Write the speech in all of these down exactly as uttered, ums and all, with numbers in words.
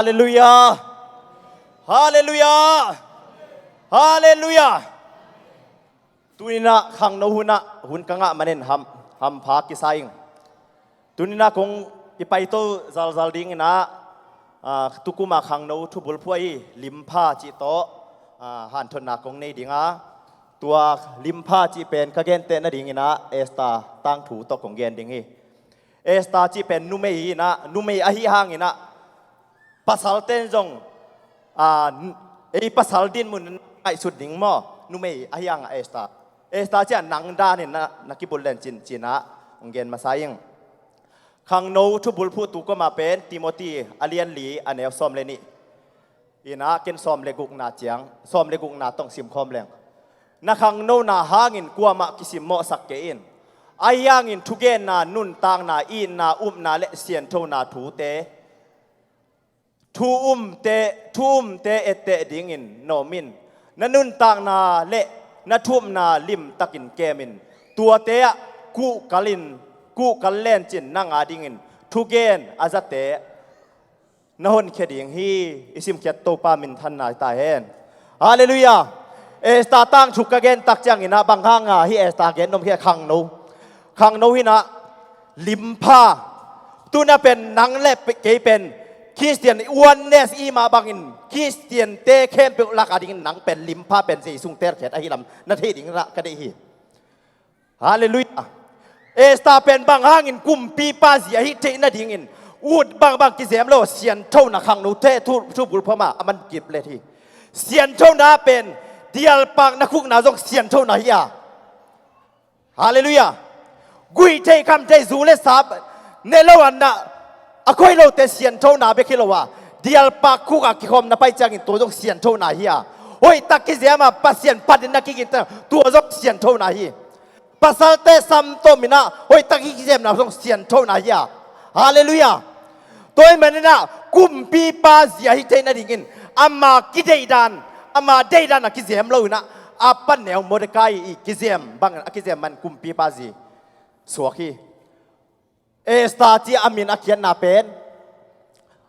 Halleluiah. Halleluiah. Halleluiah. Tuninah khangno hunah hun ka ngah manin ham, hampha kisa ing. Tuninah kong i paito zalzal dinginah, ah, tukuma khangno thubulphuh ahi limpha cih tawh, ah, hanthotna kong nei dinga, tua limpha cih pen ka genteh nadinginah Esther tangthu tawh kong gen ding hi. Esther cih pen numei hinah, numei ahi hanginah pasalten zong, ah, ei pasal dinmun ngaihsut ding maw? Numei ahi hangah Esther. Esther ciah nang danin na, na kibulh len cin cinah hong gen masa ing. Khangno thubulphuh tukoma pen Timothy a lian li a neu sawm le nih. Inah ken sawm le gukna ciang, sawm le gukna tong simkhawm leng. Na khangnona hangin kuamah kisimmawhsak kei in. Ahi hangin thugenna, nuntakna, itna, upna le sianthona thute, thu umte, thu umte etteh dingin nawm in. Na nuntakna le na thu upna limtakin kem in. Tuate ah kuhkal in, kuhkal lencin nang a dingin thugen a zate na honkhia ding hi. I simkhiat Topa minthanna hi ta hen. Halleluiah. Esther tangthu ka gen tak cianginah bang hanga hi Esther gen nuam hi a? Khangno. Khangno hinah limpha. Tuna pen nang le pe-, kei pen Khristian i oneness i mah bangin Khristiante khempeuh lak a dingin nang pen limpha pen Jesu hong telkhiat ahi lam na thei ding rah ka deih hi. Halleluiah. Esther pen bang hangin kumpipa zi ahi theih nadingin ut bangbang kizem lo, sianthona khangnote thu, thubulphuh mah a man kip let hi. Sianthona pen dialpak na khukna zong sianthona hi a. Halleluiah. Guih theih kham theih zu le sap ne lo anna a khoi lote sianthona bek hi lo a, dialpak khuk a kikhawm na pai ciangin tua zong sianthona hi a. Hoihtak kizem a Pasian phatin na kigin ta tua zong sianthona hi. Pasalte samtom inah hoihtak i kizemna zong sianthona hi a. Halleluiah. Tua ahih maninah kumpipa zi ahi theih nadingin ama kideihdan, ama deihdan a kizem lo inah a paneu Mordecai i kizem bangin a kizem man kumpipa zi suak hi. Esther ci a min a khiatna pen,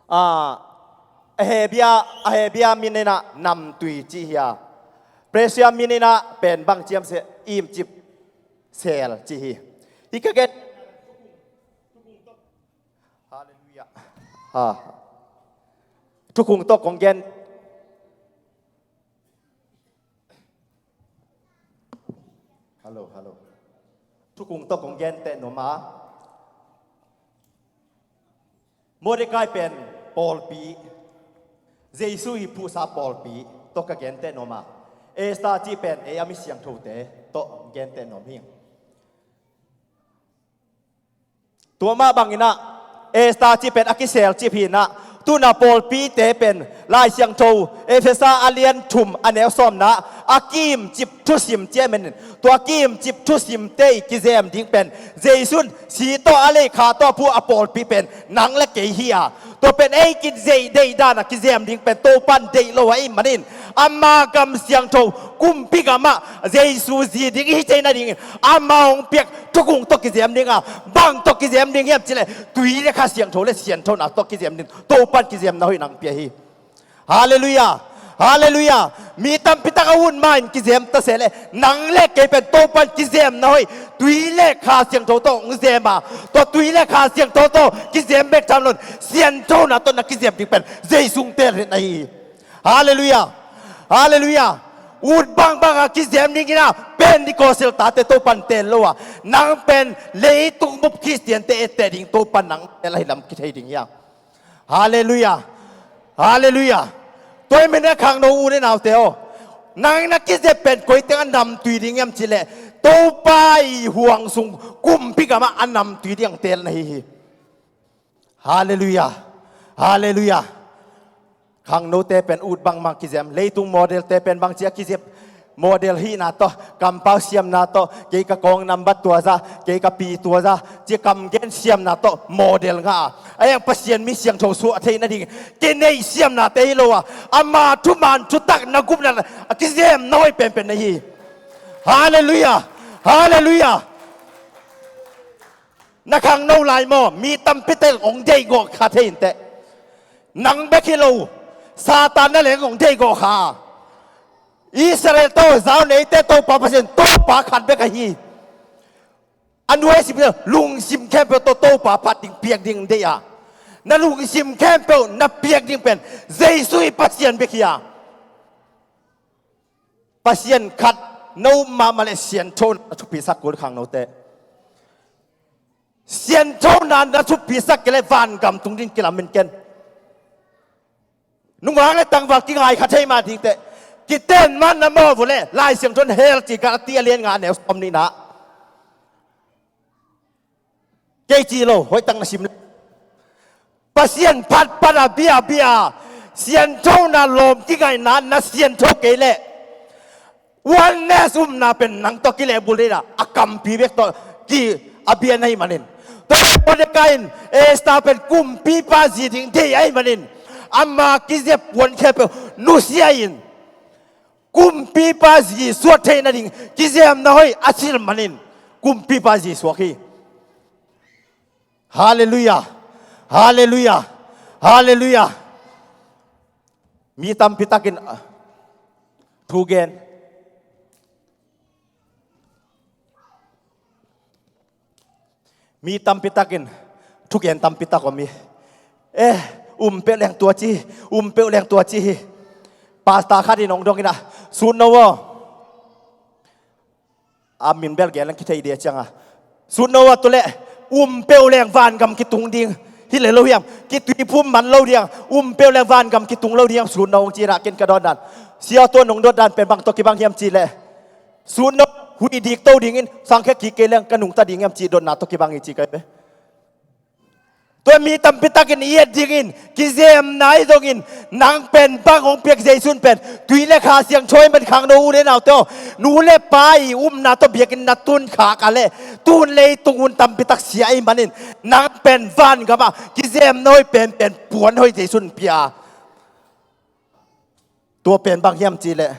ah, a Hebia, a Hebia min inah namtui ci hi a. Persia min inah pen bang ciam se, imcip sel ci hi. Hi ka gen. Halleluiah. Ha. Thukhung tawh kong gen. Hallo, hallo. Thukhung tawh kong genteh nuam a. Mordecai pen pawlpi. Jesu i phuhsa pawlpi tawh ka genteh nuam a. Esther cih pen ei a mi siangthote tawh genteh nuam hi. Tua mah banginah Esther cih pen a kiselcip hinah, tuna pawlpite pen Lai Siangtho Efesa a lian thum a neu sawmna a kiimcip thusim ciah menin, tua kiimcip thusimte i kizem ding pen Jesu'n si tawh a leikha tawh a phu a pawlpi pen nang le kei hi a, tua pen ei kizeih deihdan a kizem ding pen Topa'n deih lo ahih manin, ama gam siangtho kumpi gamah Jesu zi ding i hi theih nadingin ama hong piak thukhung tawh kizem ding a, bang tawh kizem ding hiam cih leh tui le kha siangtho le sianthona tawh kizem ding Topa'n kizemna hoih nang pia hi. Halleluiah. Halleluiah. Mi tampi tak a hun ma-in kizem ta seh leh nang le kei pen Topa'n kizemna hoih tui le kha siangtho tawh hong zem a, tua tui le kha siangtho tawh kizem bek tham loin sianthona tawh na kizem ding pen Jesu hong teel hi na hi. Halleluiah. Halleluiah. Ut bangbang a kizem dingin a Pentecost tate Topa'n teel lo a, nang pen leitung bup Khristiante etteh ding Topa'n nang teel ahi lam kithei ding hi a. Halleluiah. Halleluiah. Tua ahih manin a khangno u le naute aw, nang na kizep pen koi teng a namtui ding hiam cih leh Topa i huang sung kumpi gamah a namtui ding teel na hi hi. Halleluiah. Halleluiah. Khangnote pen ut bangbang kizem, leitung modelte pen bangci a kizep, model hihna tawh, kampau siamna tawh, kei ka kawng nambat tua za, kei ka pi tua za, ci kamgen siamna tawh model ngah a, a yang Pasian mi siangtho suah theih nading kineih siamnate hi lo a, ama thuman thutak na gupna a kizemna hoih penpen na hi. Halleluiah. Halleluiah. Na khangno lai maw? Mi tampi tel hong deih gawh kha thei inteh. Nang bek hi lo, Satan na leng hong deih gawh kha. Israel to, zau neite Topa Pasian, Topa khat bek ahi. A nuai sim lungsim khempeuh tawh Topa phat ding piak ding deih a, na lungsim khempeuh na piak ding pen Jesu i Pasian bek hi a. Pasian khat no mahmah le sianthona na thupisak kul khang note. Sianthona na thupisak kei le vangam tung ding kilamen ken. Nungak le tangval kingai kha thei mah dingte. Kiten man na mawh vule Lai Siangtho in hell ci Galati a lian nga neu sawm nihna. Kei ci lo, hoih tak na sim le. Pasian phatphat a bia bia sianthona lawm kingaihna na siantho kei leh oneness umna pen nang tawh kilehbul ding a, a kampi bek tawh ki a bia na hi manin. Tua Mordecai in Esther pen kumpipa zi ding deih ahi manin ama kizep puan khempeuh nusia in kumpipa zi suak theih nading kizemna hoih a cil manin kumpipa zi suak hi. Halleluiah. Halleluiah. Halleluiah. Mi tampi takin ah, thu gen. Mi tampi takin thugen tampi tak om hi. Eh, um peuh leng tua ci hi, um peuh leng tua ci hi. Pastor khat in hong dong in ah, sut no aw. A min bel gen lang kithei dia cianga. Sut no aw, tu le um peuh leng vangam kitung ding hi le lo hiam, kituiphum man lo ding, um peuh leng vangam kitung lo ding hiam, sut no aw ci in ah ken ka dawn dan. Sia tua nong dawn dan pen bang tawh kibang hiam ci le. Sut no, huih dik to dingin, sangkhia kik kei leng ka nungta ding hiam ci dawnna tawh kibang hi ci kai pe. Tua mi tampi takin i et dingin, kizemna i dongin, nang pen bang hong piak Jesu in pen, tui le kha siangtho i man khang no u le nau teo, nu le pa i umna tawh biakin na tun khak a le, tun leitung un tampi tak sia i manin, nang pen vangam ah, kizemna hoih penpen, puan hoih Jesu in pia. Tua pen bang hiam ci le.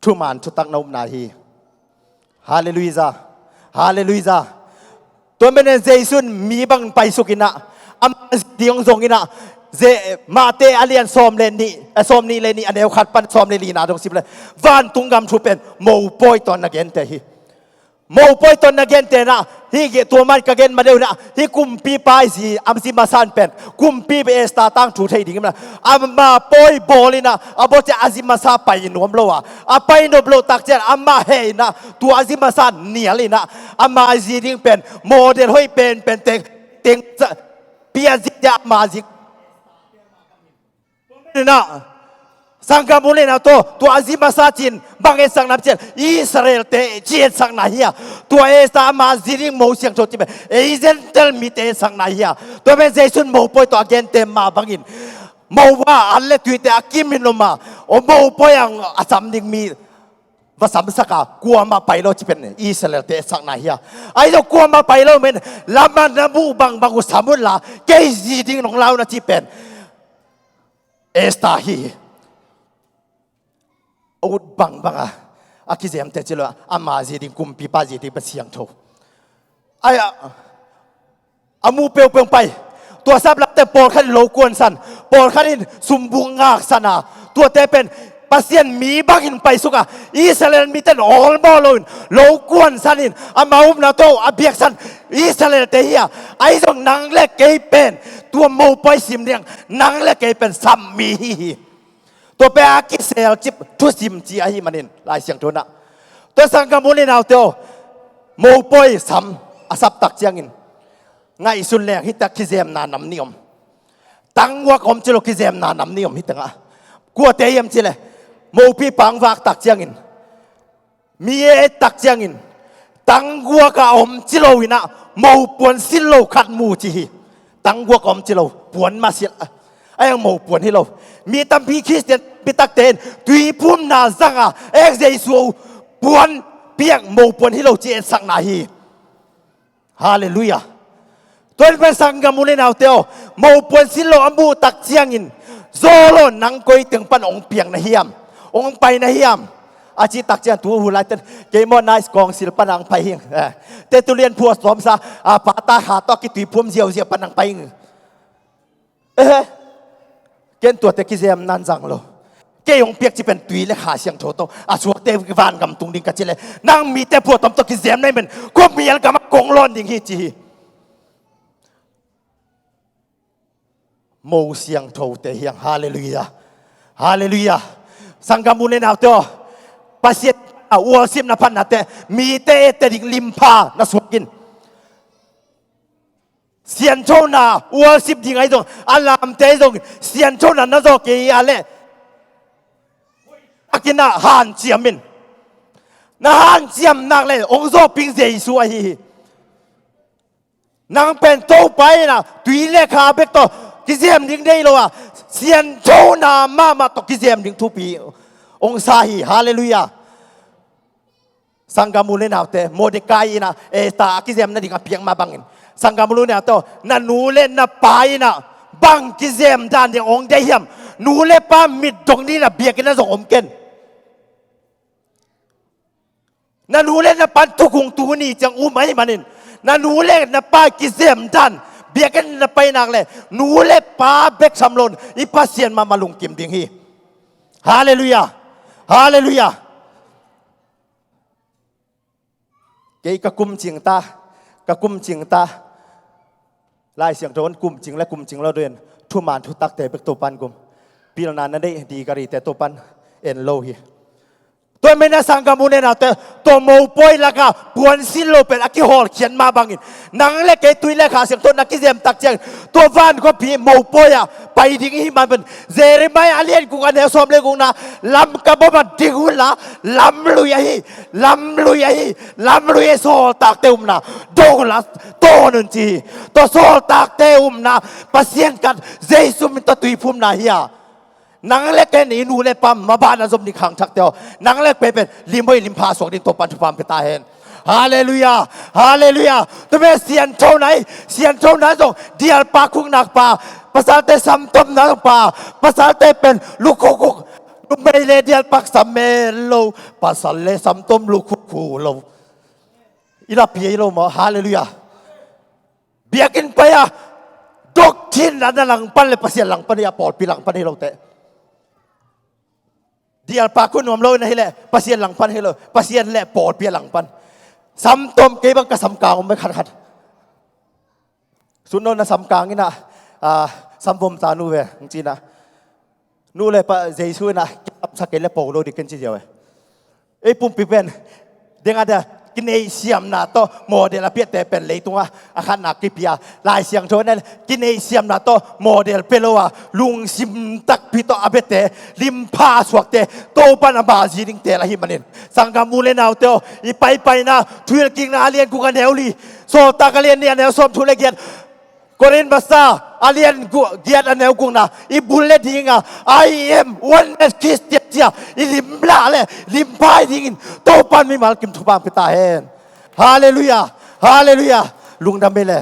Thuman thutak na upna hi. Halleluiah. Halleluiah. Tua manin Jesu in mi bangin paisuk in ah, ama zi ding hong zong in ah, Mate a lian sawm le nih, a sawm nih le nih, a neu khat pan sawm le lina dong sim le. Vantung gam thu pen mopawi tawh na gente hi. Mopawi tawh na gente in ah, hih tua man ka gen ma deuh in ah, hih kumpipa i zi, a zi masa in pen, kumpipa Esther tangthu thei ding in ah, ama pawi bawl in ah, a bawlcia a zi masa pai nuam lo a, a pai nuam lo takcian, ama heh in ah, tua a zi masa nial in ah, ama zi ding pen, model hoih penpen teng, teng, pia zi cia ama zi. Tua manin ah, sanggam u le nau tawh, tua a zi masa cin, bang etsakna cian, Israel-te ci etsakna hi a. Tua Esther ama zi ding mo siangtho ci pen, ei Gentile mite etsakna hi a. Tua manin Jesu in mopawi tawh a gente mah bangin, mo a an le tuite a kimin om a, o mopawi ang a sam ding mi va samsak a, kuamah pai lo ci pen Israel-te etsakna hi a. Ahi zong kuamah pai lo men, lamah na muh bangbang uh sam un la, kei zi ding nong la un a ci pen Esther hi. A ut bangbang a, a kizemte ci lo a, ama zi ding, kumpipa zi ding, Pasian tho. Ai a, a mu peuhpeuh pai. Tua saplakte pawlkhat in lo kuansan, pawlkhat in sumbuk ngaksan a, tuate pen Pasian mi bangin paisuk a, Israel mite in awlmawh loin lo kuansan in, ama umna tawh a biaksan Israel-te hi a. Ahi zong nang le kei pen tua mopawi sim ding, nang le kei pen sam mi hi hi. Tua pen a kiselcip thusim ci ahih manin Lai Siangtho in ah, tua sanggam u le naute aw, mopawi sam a sap tak ciangin ngaihsun leng hih tak kizemna nam nih om. Tanguak om ci lo, kizemna nam nih om hih tengah. Kuate hiam ci le, mopipa hong vak tak ciangin, mi et tak ciangin, tanguak a om ci lo in ah, mopuan sin lo khat mu ci hi. Tanguak a om ci lo, puan mah sin a, a eng mopuan hi lo. Mi tampi Khristian mi takte in tuiphumna zang a, ek Jesu puan piak mopuan hi lo ci etsakna hi. Halleluiah. Tua in pen sanggam u le naute aw, mopuan sin lo a muh tak ciangin, zaw lo, nang koi teng pan hong piang na hiam, hong pai na hiam a cih tak ciang, tu hun laiten kei maw nice kawngsil pan hong pai hing. Eh, te tu lian phuas tawmsa, a pata kha tawh kituiphum ziauziau pan hong pai hing. Eh, ken tuate kizem nan zang lo. Kei hong piak ci pen tui le Kha Siangtho tawh a suakte vangam tung ding ka ci le, nang mite phuatom tawh kizem na hi men, khuamial gamah kong lawn ding hi ci hi. Mo siangthote hiang. Halleluiah. Halleluiah. Sanggam u le naute aw, Pasian a worship na phatnate mite ette ding limpha na suak in. Sianthona worship ding ahi zong, a lamte ahi zong, sianthona na zawh kei a leh, a kinah hanciam in. Na hanciam nak leh hong zawhpih Jesu ahi hi. Nang pen Topa in ah tui le Kha bek tawh kizem ding deih lo a, sianthona mahmah tawh kizem ding thupi hong sa hi. Halleluiah. Sanggam u le naute, Mordekai in ah Esther a kizem nading a piak mah bangin, sanggam u le naute aw, na nu le na pa in ah bang kizem dan ding hong deih hiam? Nu le pa mit dong ni in ah biakinn ah zong om ken. Na nu le na pa'n thukhun tu ni ciang um ahih manin, na nu le na pa kizem dan, biakinn na pai nak leh nu le pa bek sam lo in, i Pasian mahmah lungkim ding hi. Halleluiah. Halleluiah. Kei ka kumcing ta, ka kumcing ta. Lai Siangtho in kumcing le kumcing lo ding, thuman thutakte bek Topa'n kum. Pilna na neih degree-te Topa'n en lo hi. Tua ahih manin ah sanggam u le naute, tua mopawi lakah puansilh lo pen a kihawlkhiat mah bangin, nang le kei tui le Kha Siangtho na kizem tak ciang, tua vankhuapi mopawi ah pai ding i hih man pen, Jeremiah a lian guk a neu sawm le gukna, lam ka bawm ah ding un la, lamlui ahi, lamlui ahi, lamlui ahi, sawltakte umna dong un la, tawn un ci hi. Tua sawltakte umna, Pasian khat, Jesu min tawh tuiphumna hi a. Nang le kei i nu le pa mabana zom ding khangthakte aw, nang le kei pen limhoih limpha suak ding Topa'n thupha pia ta hen. Halleluiah. Halleluiah. Tua pen sianthona hi. Sianthona zong dialpak khukna pa, pasalte samtomna zong pa, pasalte pen lukhukhuk, numei le dialpak sam mel lo, pasal le samtom lukhukhuk lo. I la pia hi lo maw. Halleluiah. Biakinn pai a doctrine na langpan le Pasian langpan hi a, pawlpi langpan hi lo teh. Dialpak khuk nuam lo in ahih leh Pasian langpan hi lo, Pasian le pawlpi a langpan. Samtom, kei bang ka samkang om ve khatkhat. Sutno na samkang in ah, ah, samvom ta nu ve, hong ci in ah. Nu le pa, Jesu in ah, kilamsak kei le po lo ding ken ci ziau e. Ei pumpi pen, deng a dia, kineihsiamna tawh model a piate pen leitungah a khatna kipia. Lai Siangtho in ah kineihsiamna tawh model pia lo a, lungsim takpi tawh a biate, limpha suakte, Topa'n a mah zi ding teel ahih manin, sanggam u le naute aw, i paipaina, Thuhilhkikna a lian guk a neu li, Sawltak a lian nih a neu sawmthum le giat, Korin masa a lian gu-, giat a neu gukna i bul le ding a, "I am oneness Christian," ci a i limlah le limpha hi dingin Topa'n mimal kim thupha pia ta hen. Halleluiah. Halleluiah. Lungdam ei le.